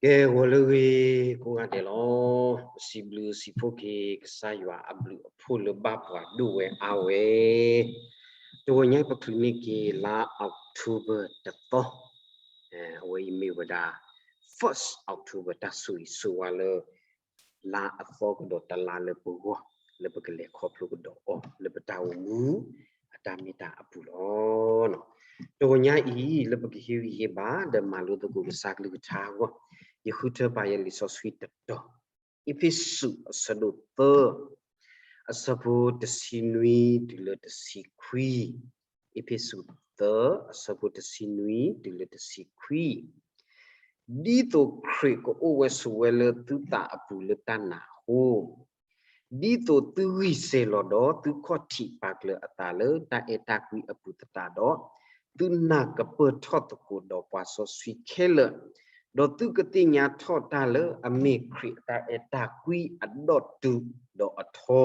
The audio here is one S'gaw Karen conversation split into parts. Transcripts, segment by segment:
ကဲ ဂီၤလၢအဂ့ၤကိးဂၤဒဲးလီၤ. ပစံးဘျုးစံးဖှိၣ်က့ၤကစၢ်ယွၤအဘျုးအဖှိၣ်လၢဘၣ်ပှၤဒိၣ်ဝဲအါဝဲ, တဂီၤညါအံၤပချုးန့ၢ်က့ၤလါ October တသီ, အဝဲအံၤမ့ၢ်ဝဲဒၣ် first October တၢ်ဆိၣ်ဂ့ၤဆိၣ်ဝါလၢ လါအသီကဒီးတလါလၢပဂီၢ်, လၢပကလဲၤခီဖျိကဒီးအီၤ လၢပတၢ်အိၣ်မူအတၢ်မ့ၢ်တၢ်အပူၤလီၤ. တဂီၤညါအံၤ လၢပကဟ့ၣ်ဂံၢ်ဟ့ၣ်ဘါ ဒီးမၤလိသကိးကစၢ်ကလုၢ်ကထါအဂီၢ်, ယဃုထၢပာ်ယဲလံာ်စီဆှံတတီၤ, အ့းဖ့းစူးအဆၢဒိၣ်သၢ, အဆၢဖိတဆံနွံတုၤလၢတဆံခွံ, အ့းဖ့းစူးသၢ အဆၢဖိတဆံနွံတုၤလၢတဆံခွံ. ဒ်သိးခရံာ်ကအိၣ်ဝဲဆိးဝဲလၢသုသးအပူၤလၢတၢ်နာ်အဃိ, ဒ်သိးသုဂံၢ်စဲၤလီၤဒီးသုခီၣ်ထံးပာ်ကျၢၤအသးလၢတၢ်အဲၣ်တၢ်ကွံအပူၤသတးဒီး, သုနာ်ကပၢၢ်ထီၣ်သကိးဒီးပှၤစီဆှံခဲလၢာ်, ဒီးသုကသ့ၣ်ညါထီၣ်တၢ်လၢအမ့ၢ်ခရံာ်အတၢ်အဲၣ်တၢ်ကွံအဒီတူာ်, ဒီးအထီ,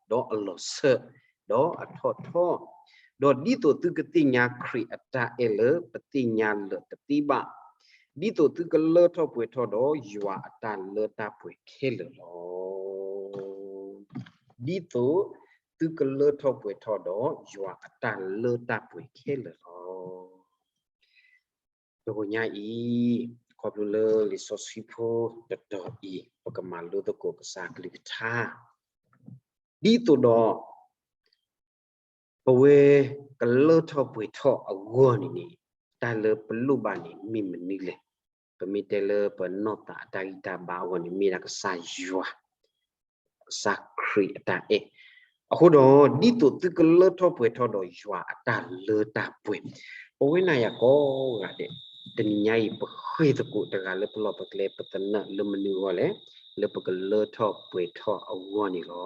ဒီးအလီၤဆၢ, ဒီးအထီၣ်ထီ, ဒီးဒ်သိးသုကသ့ၣ်ညါခရံာ်အတၢ်အဲၣ်လၢပသ့ၣ်ညါလၢာ်တသ့ဘၣ်, ဒ်သိးသုကလၢထီၣ်ပှဲၤထီၣ်ဒီးယွၤအတၢ်လၢတၢ်ပှဲၤခဲလၢာ်လီၤ. ဒ်သိးသုကလၢထီၣ်ပှဲၤထီၣ်ဒီးယွၤအတၢ်လၢတၢ်ပှဲၤခဲလၢာ်လီၤ. တဂီၤညါအံၤ, ခီဖျိလၢလံာ်စီဆှံဖိတတီၤအံၤ ပကမၤလိသကိးကစၢ်ကလုၢ်ကထါ, ဒ်သိးဒီး ပဝဲကလၢထီၣ်ပှဲၤထီၣ်အဂီၢ်န့ၣ်န့ၣ်, တၢ်လၢပလိၣ်ဘၣ်န့ၣ်မ့ၢ်မနုၤလဲၣ်. ပမ့ၢ်တဲလၢပနီၢ်သးအတၢ်ဂံၢ်တၢ်ဘါအဂီၢ်န့ၣ် မ့ၢ်ဒၣ်ကစၢ်ယွၤ, ကစၢ်ခရံာ်အတၢ်အဲၣ်. အဃိဒီး ဒ်သိးသုကလၢထီၣ်ပှဲၤထီၣ်ဒီးယွၤအတၢ်လၢတၢ်ပှဲၤ, ပဝဲနၤယၤကိးဂၤဒဲး, တနံၤညါအံၤ ပဃ့ၢ်သကိးတဂၤလၢပလီၢ်ပကျဲ ပသနၢၣ်လၢမနုၤအဂီၢ်လဲၣ်, လၢပကလၢထီၣ်ပှဲၤထီၣ်အဂီၢ်န့ၣ်လီၤ.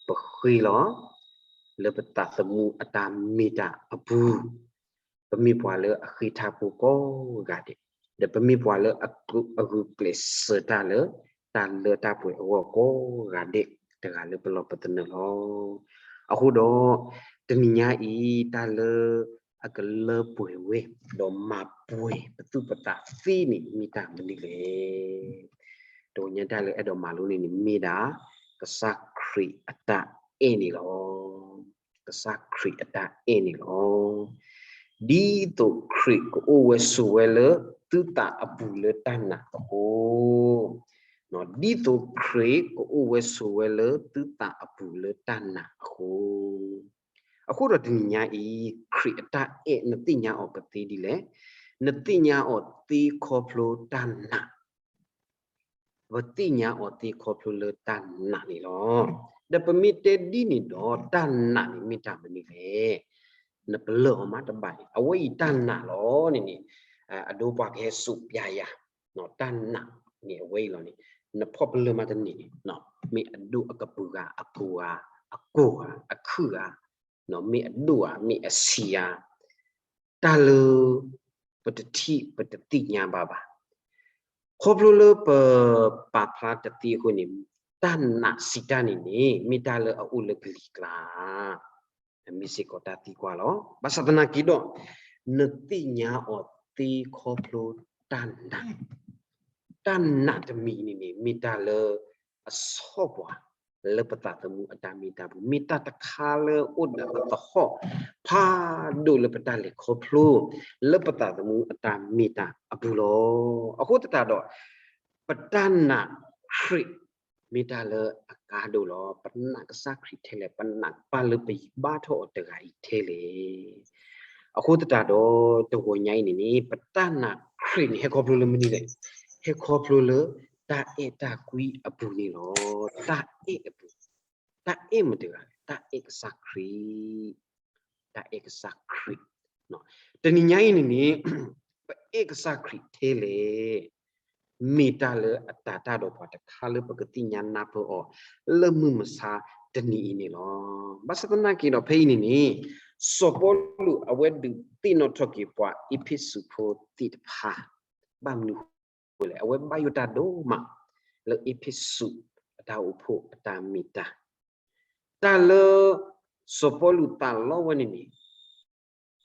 ပဃ့ၢ်လီၤ လၢပသးသမူအတၢ်မ့ၢ်တၢ်အပူၤ, ပမ့ၢ်ပှၤလၢအဃ့ၢ်ထါဖိကိးဂၤဒဲး, ဒီးပမ့ၢ်ပှၤလၢအဂုာ်ကျဲးစၢးတၢ်လၢ တၢ်လၢတၢ်ပှဲၤအဂီၢ်ကိးဂၤဒဲး တဂၤလၢပလီၢ်ပသနၢၣ်လီၤ. အဃိဒီး တနံၤညါအံၤ တၢ်လၢအကလၢပှဲၤဝဲ ဒီးမၤပှဲၤပသူၣ်ပသးသ့န့ၣ် မ့ၢ်တၢ်မနုၤလဲၣ်. တဂီၤညါတၢ်လၢအဲၣ်ဒိးမၤလိန့ၣ်န့ၣ် မ့ၢ်ဒၣ် ကစၢ်ခရံာ်အတၢ်အဲၣ်န့ၣ်လီၤ. ကစၢ်ခရံာ်အတၢ်အဲၣ်န့ၣ်လီၤ. ဒ်သိးခရံာ်ကအိၣ်ဝဲဆိးဝဲလၢ သုသးအပူၤလၢတၢ်နာ်အဃိ, ဒ်သိးခရံာ်ကအိၣ်ဝဲဆိးဝဲလၢသုသးအပူၤလၢတၢ်နာ်အဃိ, အဃိဒီးတနံၤညါအံၤ ခရံာ်အတၢ်အဲၣ်နသ့ၣ်ညါအီၤကသ့ဒ်လဲၣ်. နသ့ၣ်ညါအီၤသ့ခီဖျိတၢ်နာ် ပသ့ၣ်ညါအီၤသ့ခီဖျိလၢတၢ်နာ်န့ၣ်လီၤ. ဒီးပမ့ၢ်တဲဒ်န့ၣ်ဒီး တၢ်နာ်န့ၣ်မ့ၢ်တၢ်မနုၤလဲၣ်. နပလၢၢ်အီၤမးတဘၣ်န့ၣ် အဝဲအံၤတၢ်နာ်လီၤန့ၣ်န့ၣ်, အဒိပှၤကဟဲစိးပျးယၤ, တၢ်နာ်န့ၣ်အဝဲအံၤလီၤန့ၣ်, နဖီၣ်ပလၢၢ်မးတန့ၢ်န့ၣ်, မ့ၢ်အဒိၣ်အကပုာ်ဂၤ အပူၤဂၤ အကိၢ်ဂၤ အခုၣ်ဂၤ, မ့ၢ်အဒိၣ်ဧါ မ့ၢ်အဆံးဧါ, တၢ်လၢ ပတထံၣ်ပတသ့ၣ်ညါဘၣ်ဘၣ်. ခီဖျိလၢပပာ်ဖျါတသ့အဃိန့ၣ်, တၢ်နာ်စံးတၢ်န့ၣ်န့ၣ် မ့ၢ်တၢ်လၢအအိၣ်လၢကလံၤကျါ, မ့ၢ်စ့ၢ်ကီးတၢ်သံကွၢ်လီၤ. ဘၣ်ဆၣ်သနာ်က့ဒီး နသ့ၣ်ညါအီၤသ့ခီဖျိတၢ်နာ်, တၢ်နာ်တမံၤန့ၣ်န့ၣ် မ့ၢ်တၢ်လၢအဆီၣ်ပှၤ လၢပသးသမူအတၢ်မ့ၢ်တၢ်ပူၤ, မ့ၢ်တၢ်တခါလၢအိၣ်ဒီးအသဟီၣ်ဖးဒိၣ်လၢပတၢ်လဲၤခီဖျိ လၢပသးသမူအတၢ်မ့ၢ်တၢ်အပူၤလီၤ. အဃိသတးဒီး ပတၢ်နာ်ခရံာ် မ့ၢ်တၢ်လၢအကါဒိၣ်လီၤ. ပနာ်ကစၢ်ခရံာ်ထဲလဲၣ်, ပနာ်ကပၢ်လၢပဘါထီၣ်အီၤတဂၤအံၤထဲလဲၣ်. အဃိသတးဒီး တဂီၤညါအံၤန့ၣ်န့ၣ် ပတၢ်နာ်ခရံာ်န့ၣ် ဟဲခီဖျိလၢမနုၤလဲၣ်. ဟဲခီဖျိလၢတၢ်အဲၣ်တၢ်ကွံအပူၤန့ၣ်လီၤ. တၢ်အဲၣ်အပူၤ, တၢ်အဲၣ်မတၤတဂၤလဲၣ်, တၢ်အဲၣ်ကစၢ်ခရံာ်, တၢ်အဲၣ်ကစၢ်ခရံာ်. တနံၤညါအံၤန့ၣ်န့ၣ် ပအဲၣ်ကစၢ်ခရံာ်ထဲလဲၣ် မ့ၢ်တၢ်လၢအတၤတၢ်ဒီးပှၤတခါလၢပကသ့ၣ်ညါနၢ်ပၢၢ်အီၤ လၢမုၢ်မဆါတနံၤအံၤန့ၣ်လီၤ. ဘၣ်ဆၣ်သနာ်က့ဒီး ဖဲအံၤန့ၣ်န့ၣ် စီၤပီလူးအဝဲဒုးသ့ၣ်နီၣ်ထီၣ်က့ၤပှၤအ့းဖ့းစူးဖိသ့ၣ်တဖၣ် ဘၣ်မနုၤအဃိလဲၣ်. အဝဲဘၣ်ယိၣ်တၢ်ဒိၣ်မး လၢအ့းဖ့းစူးအတၢ်အိၣ်ဖှိၣ်အတၢ်မ့ၢ်တၢ် တၢ်လၢစီၤပီလူးသးလီဝဲန့ၣ်န့ၣ်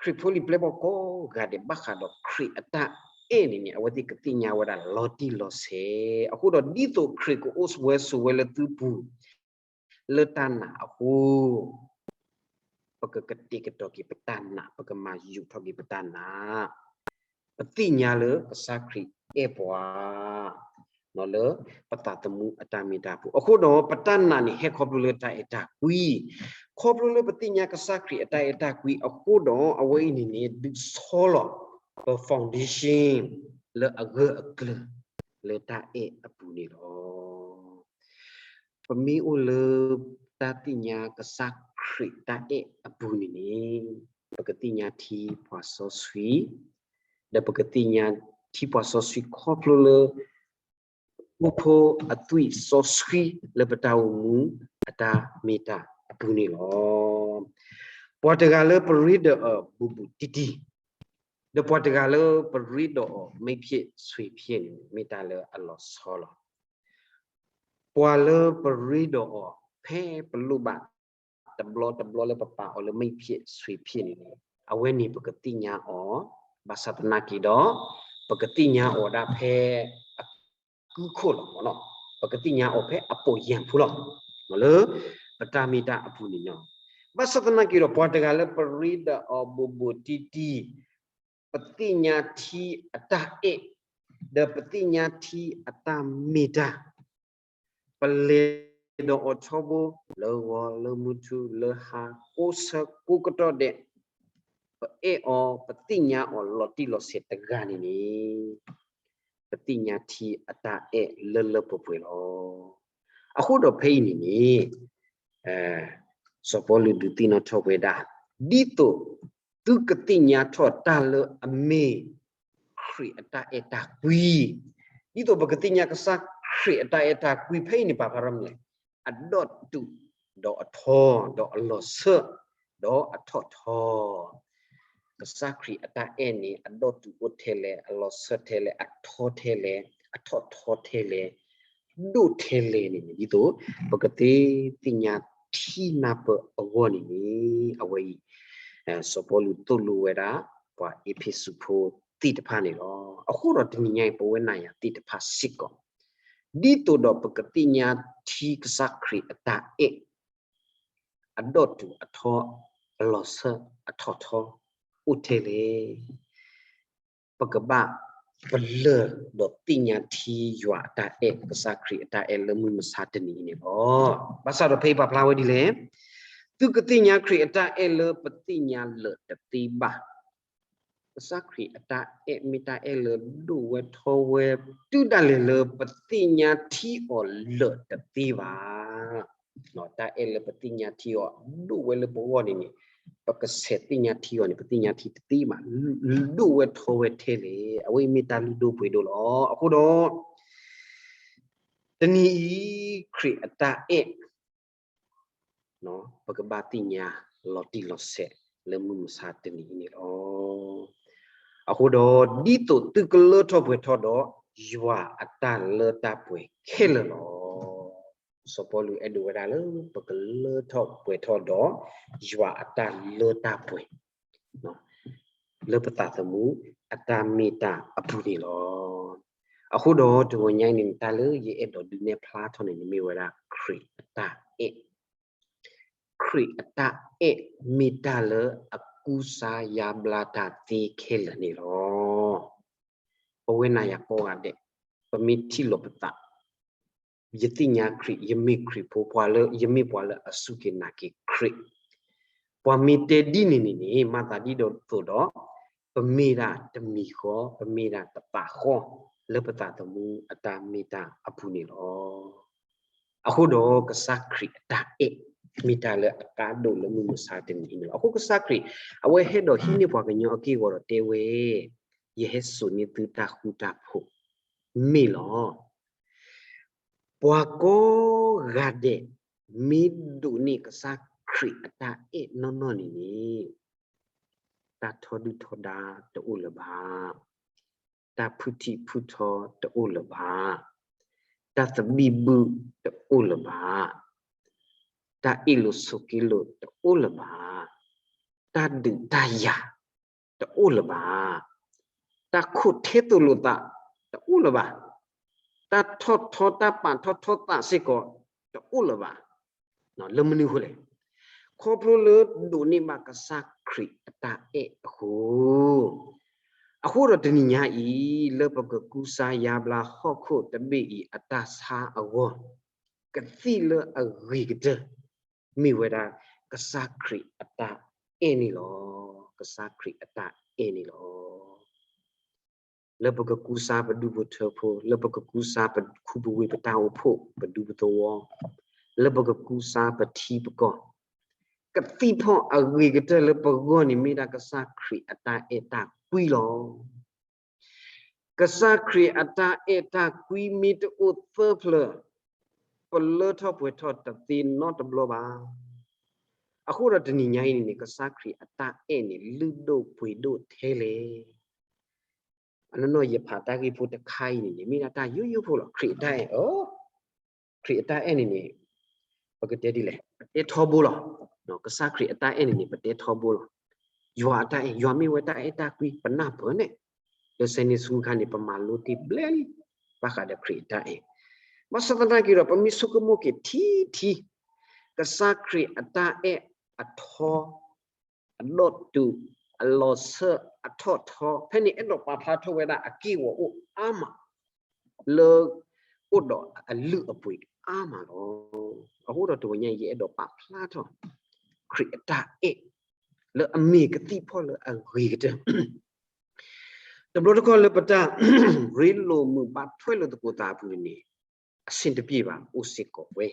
ခရံာ်ဖိလံၤပျဲၢ်ဘီၣ်ကိးဂၤဒဲး ဘၣ်ဃးဒီးခရံာ်အတၢ်အဲၣ်န့ၣ်န့ၣ် အဝဲသ့ၣ်ကသ့ၣ်ညါဝဲဒၣ်လီၤတံၢ်လီၤဆဲး. အဃိဒီးဒ်သိးခရံာ်ကအိၣ်ဝဲဆိးဝဲလၢသုပူၤ လၢတၢ်နာ်အဃိ ပကကတဲာ်ကတီၤက့ၤပတၢ်နာ်, ပကမၤယူာ်ထီၣ်က့ၤပတၢ်နာ်, ပသ့ၣ်ညါလၢကစၢ်ခရံာ်အဲၣ်ပှၤ လၢပသးသမူအတၢ်မ့ၢ်တၢ်ပူၤ. အဃိဒီးပတၢ်နာ်န့ၣ် ဟဲခီဖျိလၢတၢ်အဲၣ်တၢ်ကွံ, ခီဖျိလၢပသ့ၣ်ညါကစၢ်ခရံာ်အတၢ်အဲၣ်တၢ်ကွံအဃိဒီး အဝဲအံၤန့ၣ်န့ၣ် ဒုးဆီလီၤပ foundation လၢအဂၢၢ်အကျၢၤ လၢတၢ်အဲၣ်အပူၤန့ၣ်လီၤ. ပမ့ၢ်အိၣ်လၢတၢ်သ့ၣ်ညါကစၢ်ခရံာ်တၢ်အဲၣ်အပူၤန့ၣ်န့ၣ် ပကသ့ၣ်ညါထံပှၤစီဆှံ, ဒီးပကသ့ၣ်ညါထံပှၤစီဆှံခီဖျိလၢ အိၣ်ဖှိၣ်အသွံၣ်စီဆှံလၢပတၢ်အိၣ်မူအတၢ်မ့ၢ်တၢ်အပူၤန့ၣ်လီၤ. ပှၤတဂၤလၢပရ့ဒီးအီၤဘူးဘူးတံၢ်တံၢ်, ဒီးပှၤတဂၤလၢပရ့ဒီးအီၤ မ့ၢ်ဖျဲးဆွ့ဖျဲးန့ၣ် မ့ၢ်တၢ်လၢအလီၤဆီလီၤ. ပှၤလၢပရ့ဒီးအီၤ ဖဲပလိၣ်ဘၣ်တဘျီတဘျီလၢပပာ်အီၤလၢမ့ၢ်ဖျဲးဆွ့ဖျဲးန့ၣ်န့ၣ် အဝဲန့ၣ်ပကသ့ၣ်ညါအီၤ, ဘၣ်ဆၣ်သနာ်က့ဒီး ပကသ့ၣ်ညါအီၤဒၣ်ဖဲအကုၢ်ခိၣ်လီၤ. ပကသ့ၣ်ညါအီၤဖဲအပိာ်ယၢ်ဖိလီၤ. လၢပတၢ်မ့ၢ်တၢ်အပူၤန့ၣ်လီၤ. ဘၣ်ဆၣ်သနာ်က့ဒီး ပှၤတဂၤလၢပရ့ဒီးအီၤဘူးဘူးတံၢ်တံၢ်, ပသ့ၣ်ညါထံအတၢ်အဲၣ်, ဒီးပသ့ၣ်ညါထံအတၢ်မ့ၢ်တၢ်, ပလဲၤဒီးအီၤထီဘိ လၢဂီၤလၢမုၢ်ထူၣ်လၢဟါ ကိးဆၢကိးကတီၢ်ဒဲး, ပအဲၣ်အီၤ ပသ့ၣ်ညါအီၤလီၤတံၢ်လီၤဆဲးတဂၤန့ၣ်န့ၣ် ပသ့ၣ်ညါထံအတၢ်အဲၣ်လၢလၢပှဲၤပှဲၤလီၤ. အဃိဒီးဖဲအံၤန့ၣ်န့ၣ် စီၤပီလူးဒုးသ့ၣ်နီၣ်ထီၣ်ဝဲဒၣ် ဒ်သိးသုကသ့ၣ်ညါထီၣ်တၢ်လၢအမ့ၢ် ခရံာ်အတၢ်အဲၣ်တၢ်ကွံ, ဒ်သိးပကသ့ၣ်ညါကစၢ်ခရံာ်အတၢ်အဲၣ်တၢ်ကွံ ဖဲအံၤန့ၣ် ပာ်ဖျါထီၣ်မနုၤလဲၣ်, အဒီတူာ်ဒီးအထီ ဒီးအလီၤဆၢ ဒီးအထီၣ်ထီ ကစၢ်ခရံာ်အတၢ်အဲၣ်န့ၣ် အဒီတူာ်အိၣ်ထဲလဲၣ်, အလီၤဆၢထဲလဲၣ်, အထီထဲလဲၣ်, အထီၣ်ထီထဲလဲၣ်, ဒိၣ်ထဲလဲၣ်န့ၣ်န့ၣ် ဒ်သိး ပကသ့သ့ၣ်ညါထံနၢ်ပၢၢ်အဂီၢ်န့ၣ်န့ၣ် အဝဲအံၤ စီၤပီလူးသိၣ်လိဝဲဒၣ် ပှၤအ့းဖ့းစူးဖိသ့ၣ်တဖၣ်န့ၣ်လီၤ. အဃိဒီးတနံၤညါအံၤ ပဝဲနၤယၤသ့ၣ်တဖၣ်စ့ၢ်ကီး ဒ်သိးဒီးပကသ့ၣ်ညါထံကစၢ်ခရံာ်အတၢ်အဲၣ် အဒီတူာ်အထီ အလီၤဆၢ အထီၣ်ထီ အိၣ်ထဲလဲၣ်, ပကဘၣ်ပလၢၢ်ဒီးသ့ၣ်ညါထံယွၤအတၢ်အဲၣ် ကစၢ်ခရံာ်အတၢ်အဲၣ်လၢမုၢ်မဆါတနံၤအံၤန့ၣ်လီၤ. ဘၣ်ဆၣ်ဒီးဖဲအံၤပာ်ဖျါဝဲဒ်လဲၣ်, သုကသ့ၣ်ညါခရံာ်အတၢ်အဲၣ်လၢပသ့ၣ်ညါလၢာ်တသ့ဘၣ်. ကစၢ်ခရံာ်အတၢ်အဲၣ်မ့ၢ်တၢ်အဲၣ်လၢဒိၣ်ဝဲထီဝဲ တုၤဒၣ်လဲာ်လၢပသ့ၣ်ညါထံအီၤလၢာ်တသ့ဘၣ်. တၢ်အဲၣ်လၢပသ့ၣ်ညါထံအီၤ ဒိၣ်ဝဲလၢပဂီၢ်န့ၣ်န့ၣ် ပကဆဲးသ့ၣ်ညါထံအီၤန့ၣ် ပသ့ၣ်ညါထံတသ့ဘၣ်, ဒိၣ်ဝဲထီဝဲထဲလဲၣ်. အဝဲအံၤမ့ၢ်တၢ်လုၢ်ဒိၣ်ပှ့ၤဒိၣ်လီၤ. အဃိဒီး တနံၤအံၤ ခရံာ်အတၢ်အဲၣ် ပကဘၣ်သ့ၣ်ညါလီၤတံၢ်လီၤဆဲးလၢမုၢ်မဆါတနံၤအံၤန့ၣ်လီၤ. အဃိဒီး ဒ်သိးသုကလၢထီၣ်ပှဲၤထီၣ်ဒီး ယွၤအတၢ်လၢတၢ်ပှဲၤခဲလၢာ်လီၤ. စီၤပီလူးအဲၣ်ဒိးဝဲဒၣ်လၢပကလၢထီၣ်ပှဲၤထီၣ်ဒီး ယွၤအတၢ်လၢတၢ်ပှဲၤ လၢပသးသမူအတၢ်မ့ၢ်တၢ်အပူၤန့ၣ်လီၤ. အဃိဒီးတဂီၤညါအံၤန့ၣ် တၢ်လၢယအဲၣ်ဒိးဒုးနဲၣ်ဖျါထီၣ်န့ၣ် မ့ၢ်ဝဲဒၣ်ခရံာ်အတၢ်အဲၣ်, ခရံာ်အတၢ်အဲၣ်မ့ၢ်တၢ်လၢအကူစါယါဘျါတၢ်သ့ခဲလၢာ်န့ၣ်လီၤ. ပဝဲနၤယၤကိးဂၤဒဲး ပမ့ၢ်ထံၣ်လိာ်ပသး ယသ့ၣ်ညါခရံာ်, ယမ့ၢ်ခရံာ်ဖိ, ပှၤလၢယမ့ၢ်ပှၤလၢအစူၢ်က့ၤနာ်က့ၤခရံာ်, ပှၤမ့ၢ်တဲဒ်န့ၣ်န့ၣ်န့ၣ် မၤသးဒ်သိးဒီး ပမ့ၢ်ဒၣ်တမံၤဃီ, ပမ့ၢ်ဒၣ်တပာ်ဃီ လၢပသးသမူအတၢ်မ့ၢ်တၢ်အပူၤန့ၣ်လီၤ. အဃိဒီးကစၢ်ခရံာ်အတၢ်အဲၣ် မ့ၢ်တၢ်လၢအကါဒိၣ်လၢမုၢ်မဆါတနံၤအံၤန့ၣ်လီၤ. အဃိကစၢ်ခရံာ် အဝဲဟဲဒီးဟံးန့ၢ်ပှၤကညီအက့ၢ်အဂီၤဒီးတဲဝဲ, ယဟဲစိာ်န့ၢ်သုတၢ်ဃူတၢ်ဖိး, မ့ၢ်လီၤ. ပှၤကိးဂၤဒဲး မ့ၢ်ဒိးန့ၢ်ကစၢ်ခရံာ်အတၢ်အဲၣ်နီၢ်နီၢ်န့ၣ်န့ၣ် တၢ်ထီဒုၣ်ထီဒါတအိၣ်လၢၤဘၣ်, တၢ်ဖုထံၣ်ဖုထီတအိၣ်လၢၤဘၣ်, တၢ်သဘံၣ်ဘုၣ်တအိၣ်လၢၤဘၣ်, တၢ်အ့ၣ်လိာ်ဆိးက့လိာ်တအိၣ်လၢၤဘၣ်, တၢ်ဒုးတၢ်ယၤ တအိၣ်လၢၤဘၣ်. တၢ်ခိၣ်ထဲသိးလိာ်သး တအိၣ်လၢၤဘၣ်. တၢ်ထီၣ်ထီ တၢ်ပာ်ထီၣ်ထီသးစ့ၢ်ကီး တအိၣ်လၢၤဘၣ်. လၢမနုၤအဃိလဲၣ်. ခီဖျိလၢဒိးန့ၢ်ဘၣ်ကစၢ်ခရံာ်အတၢ်အဲၣ်အဃိ. အဃိဒီးတနံၤညါအံၤ လၢပကကူစါယါဘျါဟီၣ်ခိၣ်တဘ့ၣ်အံၤအတၢ်ဆါအဂီၢ်, ကသံၣ်လၢအဂ့ၤကတၢၢ် မ့ၢ်ဝဲဒၣ် ကစၢ်ခရံာ်အတၢ်အဲၣ်န့ၣ်လီၤ. ကစၢ်ခရံာ်အတၢ်အဲၣ်န့ၣ်လီၤ. လၢပကကူစါပဒူၣ်ဖိထၢဖိ, လၢပကကူစါပခူပဝ့ၢ်ပတၢ်အိၣ်ဖှိၣ်ပဒူပသဝီ, လၢပကကူစါပထံပကီၢ်, ကသံၣ်ဖီၣ်အဂ့ၤကတၢၢ်လၢပဂီၢ်န့ၣ် မ့ၢ်ဒၣ်ကစၢ်ခရံာ်အတၢ်အဲၣ်တၢ်ကွံလီၤ. ကစၢ်ခရံာ်အတၢ်အဲၣ်တၢ်ကွံမ့ၢ်တအိၣ်သၢဖျၢၣ်, ပလၢထီၣ်ပှဲၤထီၣ်တသ့နီတဘျီဘၣ်. အဃိဒီးတနံၤညါအံၤန့ၣ်န့ၣ် ကစၢ်ခရံာ်အတၢ်အဲၣ်န့ၣ် လုၢ်ဒိၣ်ပှ့ၤဒိၣ်ထဲလဲၣ်. အနီၢ်နီၢ်ယဖးတၢ်ဂ့ၢ်ဖိတခါအံၤန့ၣ်န့ၣ် မ့ၢ်ဒၣ်တၢ်ယိယိဖိလီၤ. ခရံာ်အတၢ်အဲၣ်, ခရံာ်အတၢ်အဲၣ်န့ၣ်န့ၣ် ပကတဲဒ်လဲၣ်, ပတဲထီဘိလီၤ. ကစၢ်ခရံာ်အတၢ်အဲၣ်န့ၣ်န့ၣ် ပတဲထီဘိလီၤ. ယွၤအတၢ်အဲၣ်, ယွၤမ့ၢ်ဝဲတၢ်အဲၣ်တၢ်ကွံ ပနၢ်ပၢၢ်န့ၣ်, လၢ Sunday School ခါန့ၣ် ပမၤလိတ့ၢ်ဘျဲၣ်လံ ဘၣ်ဃးဒီးခရံာ်အတၢ်အဲၣ်. ဘၣ်ဆၣ်သနာ်က့ဒီး ပမ့ၢ်ဆိကမိၣ်က့ၤထံထံ ကစၢ်ခရံာ်အတၢ်အဲၣ်အထီ အဒီတူာ် အလီၤဆၢ အထီၣ်ထီ ဖဲန့ၣ်အဲၣ်ဒိးပာ်ဖျါထီၣ်ဝဲဒၣ်အက့ၢ်အဂီၤအိၣ်အါမး လၢ အိၣ်ဒီးအလုၢ်အပှ့ၤအါမးလီၤ. အဃိဒီးတဂီၤညါအံၤ ယအဲၣ်ဒိးပာ်ဖျါထီၣ် ခရံာ်အတၢ်အဲၣ် လၢအမ့ၢ်ကသံၣ်ဖီၣ်လၢအဂ့ၤကတၢၢ် တဘျီတခီၣ်လၢပတၢ်ရ့လိာ်မုာ်ဘၣ်ထွဲလိာ်သကိးသးအပူၤန့ၣ်န့ၣ် အဆင်တပြေပါ အိၣ်စ့ၢ်ကီးဝဲ.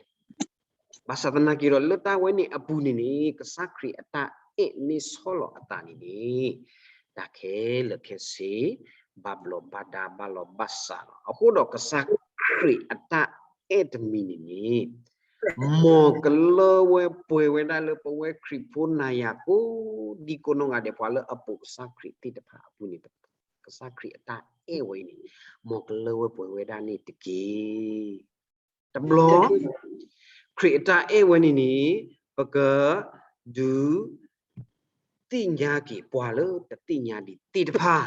ဘၣ်ဆၣ်သနာ်က့ဒီး လၢတၢ်ဝဲန့ၣ်အပူၤန့ၣ်န့ၣ် ကစၢ်ခရံာ်အတၢ်အဲၣ်မ့ၢ်ဆီလီၤအသးန့ၣ်န့ၣ် တၢ်ခဲလၢာ်ခဲဆ့ ဘၣ်ဘျီးဘၣ်ဒါဘၣ်လီၤဘၣ်စးလီၤ. အဃိဒီးကစၢ်ခရံာ်အတၢ်အဲၣ်တမံၤန့ၣ်န့ၣ် မ်ကလၢဝဲပှဲၤဝဲဒၣ်လၢပဝဲခရံာ်ဖိနၤယၤကိးဒံကိးနီၢ်ဂၤဒဲး ပှၤလၢအပိာ်ကစၢ်ခရံာ်သ့ၣ်တဖၣ်အပူၤန့ၣ် ကစၢ်ခရံာ်အတၢ်အဲၣ်ဝဲအံၤန့ၣ် မ်ကလၢဝဲပှဲၤဝဲဒၣ်န့ၣ်တက့ၢ်. တဘျီ ခရံာ်အတၢ်အဲၣ်ဝဲန့ၣ်န့ၣ် ပကဒုး သ့ၣ်ညါက့ၤပှၤလၢတသ့ၣ်ညါဒံးသ့ၣ်တဖၣ်,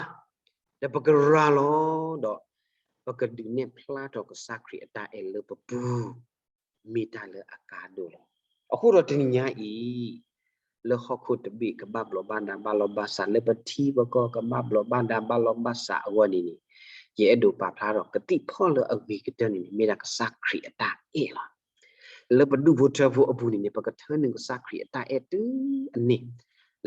ဒီးပကရၤလီၤဒီး ပကဒုးနဲၣ်ဖျါထီၣ်ကစၢ်ခရံာ်အတၢ်အဲၣ်လၢပပူၤ မ့ၢ်တၢ်လၢအကါဒိၣ်လီၤ. အဃိဒီးတနံၤညါအံၤ လၢဟီၣ်ခိၣ်တဘ့ၣ်ကဘၣ်ဘျီးဘၣ်ဒါဘၣ်လီၤဘၣ်စး လၢပထံပကီၢ်ကဘၣ်ဘျီးဘၣ်ဒါဘၣ်လီၤဘၣ်စးအဂီၢ်န့ၣ်န့ၣ် ယအဲၣ်ဒိးပာ်ဖျါထီၣ်ကသံၣ်ဖီၣ်လၢအဂ့ၤကတၢၢ်န့ၣ်န့ၣ် မ့ၢ်ဒၣ်ကစၢ်ခရံာ်အတၢ်အဲၣ်လီၤ. လၢပဒူၣ်ဖိထၢဖိအပူၤန့ၣ်န့ၣ် ပကထၢနုာ်ကစၢ်ခရံာ်အတၢ်အဲၣ်တုၤအန့ၣ်,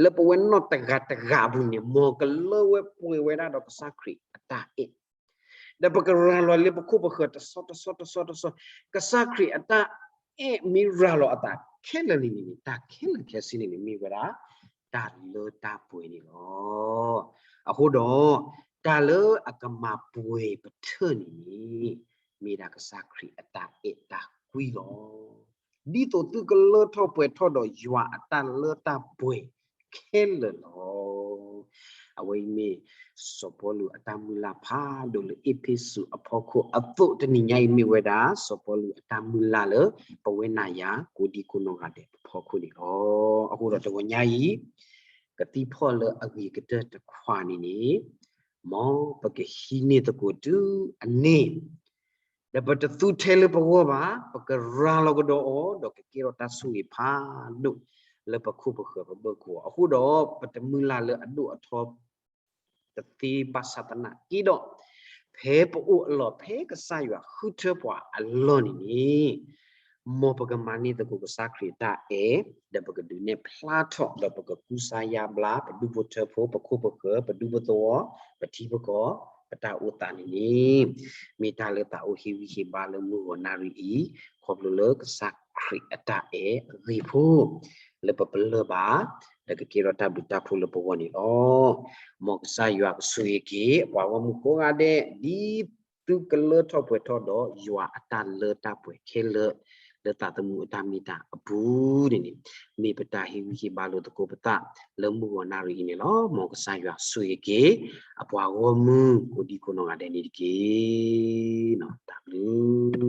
လၢပဝဲနီၢ်တဂၤတဂၤအပူၤန့ၣ် မ်ကလၢဝဲပှဲၤဝဲဒၣ်ဒီးကစၢ်ခရံာ်အတၢ်အဲၣ် ဒီးပကရၤလီၤလၢပခိၣ်ပဃၢၤတဆီတဆီတဆီတဆီ, ကစၢ်ခရံာ်အတၢ်အဲၣ်မ့ၢ်ရၤလီၤအသးခဲလၢာ်န့ၣ်န့ၣ် တၢ်ခဲလၢာ်ခဲဆ့န့ၣ်န့ၣ် မ့ၢ်ဝဲဒၣ် တၢ်လၢတၢ်ပှဲၤန့ၣ်လီၤ. အဃိဒီး တၢ်လၢအကမၤပှဲၤပထၢၣ်န့ၣ်န့ၣ် မ့ၢ်ဒၣ်ကစၢ်ခရံာ်အတၢ်အဲၣ်တၢ်ကွံလီၤ. ဒ်သိးသုကလၢထီၣ်ပှဲၤထီၣ်ဒီးယွၤအတၢ်လၢတၢ်ပှဲၤခဲလၢာ်လီၤ. အဝဲအံၤမ့ၢ် စီၤပီလူးအတၢ်မုၢ်လၢ်ဖးဒိၣ်လၢအ့းဖ့းစူးအဖီခိၣ်အသိး တနံၤညါအံၤမ့ၢ်ဝဲဒၣ် စီၤပီလူးအတၢ်မုၢ်လၢ်လၢ ပဝဲနၤယၤ ကိးဒံကိးနီၢ်ဂၤဒဲးအဖီခိၣ်န့ၣ်လီၤ. အဃိဒီးတဂီၤညါအံၤ ကသံၣ်ဖီၣ်လၢအဂ့ၤကတၢၢ်တခွးန့ၣ်န့ၣ် မ်ပကဟံးန့ၢ်သကိးတုၤအန့ၣ် ဒီးပတသူထဲလၢပဂီၢ်ဘၣ်, ပကရၤလီၤကဒီးအီၤ ဒီးကကဲထီၣ်တၢ်ဆိၣ်ဂ့ၤဖးဒိၣ် လၢပခိၣ်ပဃၢၤပဘၢၣ်ကိးအီၤ. အဃိဒီး ပတမုၢ်လၢ်လၢအဒိၣ်အထီ တသ့ဘၣ်ဆၣ်သနာ်က့ဒီး ဖဲပအိၣ်အလီၢ်ဖဲကစၢ်ယွၤဃုထၢပှၤအလီၢ်န့ၣ်န့ၣ် မ်ပကမၤန့ၢ်သကိးကစၢ်ခရံာ်အတၢ်အဲၣ် ဒီးပကဒုးနဲၣ်ဖျါထီၣ် ဒီးပကကူစါယါဘျါ ပဒူၣ်ဖိထၢဖိ ပခိၣ်ပဃၢၤ ပဒူၣ်ပသဝီ ပထံပကီၢ် ပတၢ်အိၣ်သးန့ၣ်န့ၣ် မ့ၢ်တၢ်လၢသးအိၣ်ဟ့ၣ်ဂံၢ်ဟ့ၣ်ဘါလၢမုၢ်ဂီၤနၣ်ရံၣ်အံၤ ခီဖျိလၢကစၢ်ခရံာ်အတၢ်အဲၣ်အဂ့ၤဖိ လၢပပလၢၢ်ဘၣ် ဒီးကကဲထီၣ်တၢ်ဘျုးတၢ်ဖှိၣ်လၢပဂီၢ်န့ၣ်လီၤ. မ်ကစၢ်ယွၤကဆိၣ်ဂ့ၤက့ၤ ပှၤဂီၢ်မုၢ်ကိးဂၤဒဲး ဒ်သုကလၢထီၣ်ပှဲၤထီၣ်ဒီးယွၤအတၢ်လၢတၢ်ပှဲၤခဲလၢာ် လၢသးသမူအတၢ်မ့ၢ်တၢ်အပူၤန့ၣ်န့ၣ် မ့ၢ်ပတၢ်ဟ့ၣ်ဂံၢ်ဟ့ၣ်ဘါလိာ်သကိးပသး လၢမုၢ်ဂီၤနၣ်ရံၣ်အံၤန့ၣ်လီၤ. မ်ကစၢ်ယွၤဆိၣ်ဂ့ၤက့ၤ အပှၤဂီၢ်မုၢ်ကိးဒံကိးနီၢ်ဂၤဒဲးန့ၣ်တက့ၢ်. တၢ်ဘျုး